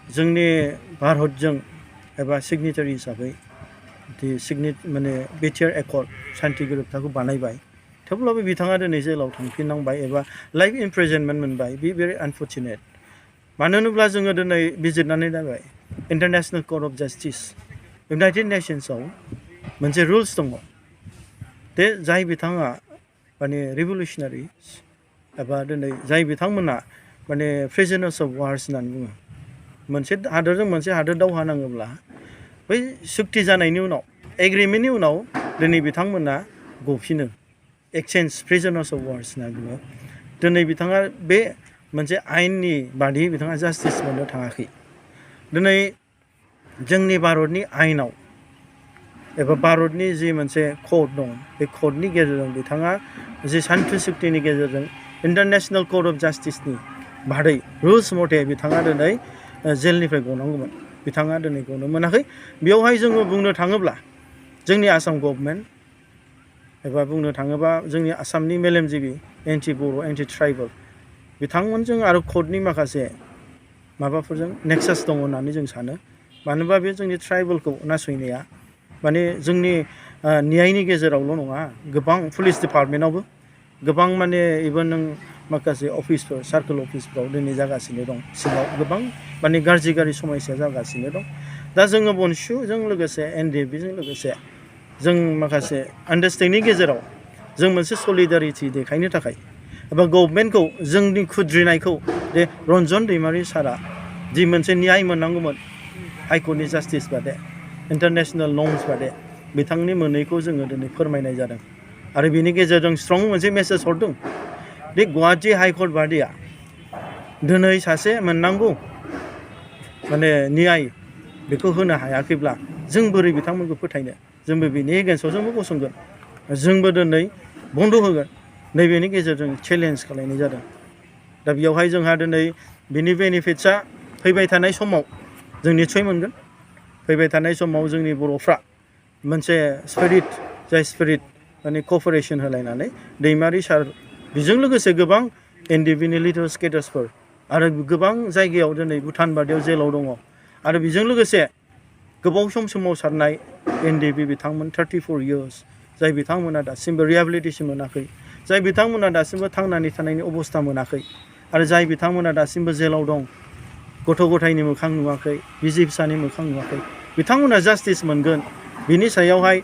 जोंनि भारतजों एबा सिगनेटारि हिसाबै माने बिटिआर एकर्ड शान्ति गोरोबथाखौ बानायबाय थेवब्लाबो बिथाङा दिनै जेलाव थांफिननांबाय एबा लाइफ इमप्रिजनमेन्ट मोनबाय बे भेरि आनफर्चुनेट मानो होनोब्ला जोङो दिनै बिजिरनानै नायबाय international court of justice united नेशन्सआव मोनसे रुल्स दङ दे जाय बिथाङा माने रिभलिउसनारि एबा दिनै जाय बिथांमोना माने प्रिजनार्स अफ वार्स होननानै बुङो मोनसे हादोरजों मोनसे हादोर दावहा नाङोब्ला बै सुक्ति जानायनि उनाव एग्रिमेन्टनि उनाव दिनै बिथांमोना गफिनो एक्सचेन्ज प्रिजनार्स अफ वार्स होनना बुङो दिनै बिथाङा बे मोनसे आयेननि बादियै बिथाङा जास्टिस मोननो थाङाखै दिनै जोंनि भारतनि आयेनाव एबा भारतनि जि मोनसे कड दं बे क'डनि गेजेरजों बिथाङा जि शान्ति सुक्तिनि गेजेरजों इन्टारनेशनेल कर्ट अफ जास्टिसनि बादै रुल्स मथे बिथाङा दिनै जेलनिफ्राय गनांगौमोन बिथाङा दिनै गनो मोनाखै बेवहाय जोङो बुंनो थाङोब्ला जोंनि आसाम गभर्नमेन्ट एबा बुंनो थाङोबा जोंनि आसामनि मेलेमजिबि एन्टि बर' एन्टि ट्राइबेल बिथांमोनजों आरो कर्टनि माखासे माबाफोरजों नेक्सास दङ होननानै जों सानो मानोबा बे जोंनि ट्राइबेलखौ नासयनाया माने जोंनि न्यायनि गेजेरावल' नङा गोबां पुलिस डिपार्टमेन्टआवबो गोबां माने इभेन नों माखासे अफिसफोर सार्कोल अफिसफ्राव दिनै जागासिनो दं सिङाव गोबां माने गाज्रि समस्या जागासिनो दं दा जोङो बनसुजों लोगोसे एनडिएफबिजों लोगोसे जों माखासे आन्डारस्टेन्डिंनि गेजेराव जों मोनसे सलिडारिटि देखायनो थाखाय एबा गभर्नमेन्टखौ जोंनि खुद्रिनायखौ जे रन्जन दैमारि सारा जि मोनसे न्याय मोननांगौमोन हाइकर्टनि जास्टिस बादे इन्टारनेशनेल नर्म्स बादे बिथांनि मोनैखौ जोङो दिनै फोरमायनाय जादों आरो बिनि गेजेरजों स्ट्रं मोनसे मेसेज हरदों बे गुवाहाटी हाइकर्ट बादिया दिनै सासे मोननांगौ माने न्याय बेखौ होनो हायाखैब्ला जों बोरै बिथांमोनखौ फोथायनो जोंबो बिनि एगेन्स्टआव जोंबो गसंगोन जोंबो दिनै बन्द होगोन नैबेनि गेजेरजों चेलेन्ज खालायनाय जादों दा बेयावहाय जोंहा दिनै बिनि बेनिफिट्सआ फैबाय थानाय समाव जों निस्सय मोनगोन फैबाय थानाय समाव जोंनि बर'फ्रा मोनसे स्पिरिट जाय स्पिरिट माने क'पारेसन होलायनानै दैमारि सार बेजों लोगोसे गोबां एनडिएफबिनि लिडार्स केडार्सफोर आरो गोबां जायगायाव दिनै भुटान बादियाव जेलाव दङ आरो बेजों लोगोसे गोबाव सम सोमावसारनाय एनडिएफबि बिथांमोन 34 इयार्स जाय बिथांमोना दासिमबो रिहेबिलिटेसन मोनाखै जाय बिथांमोना दासिमबो थांनानै थानायनि अबस्था मोनाखै आरो जाय बिथांमोना दासिमबो जेलाव दं गथ' गथायनि मोखां नुवाखै बिसि फिसानि मोखां नुवाखै बिथांमोना जास्टिस मोनगोन बिनि सायावहाय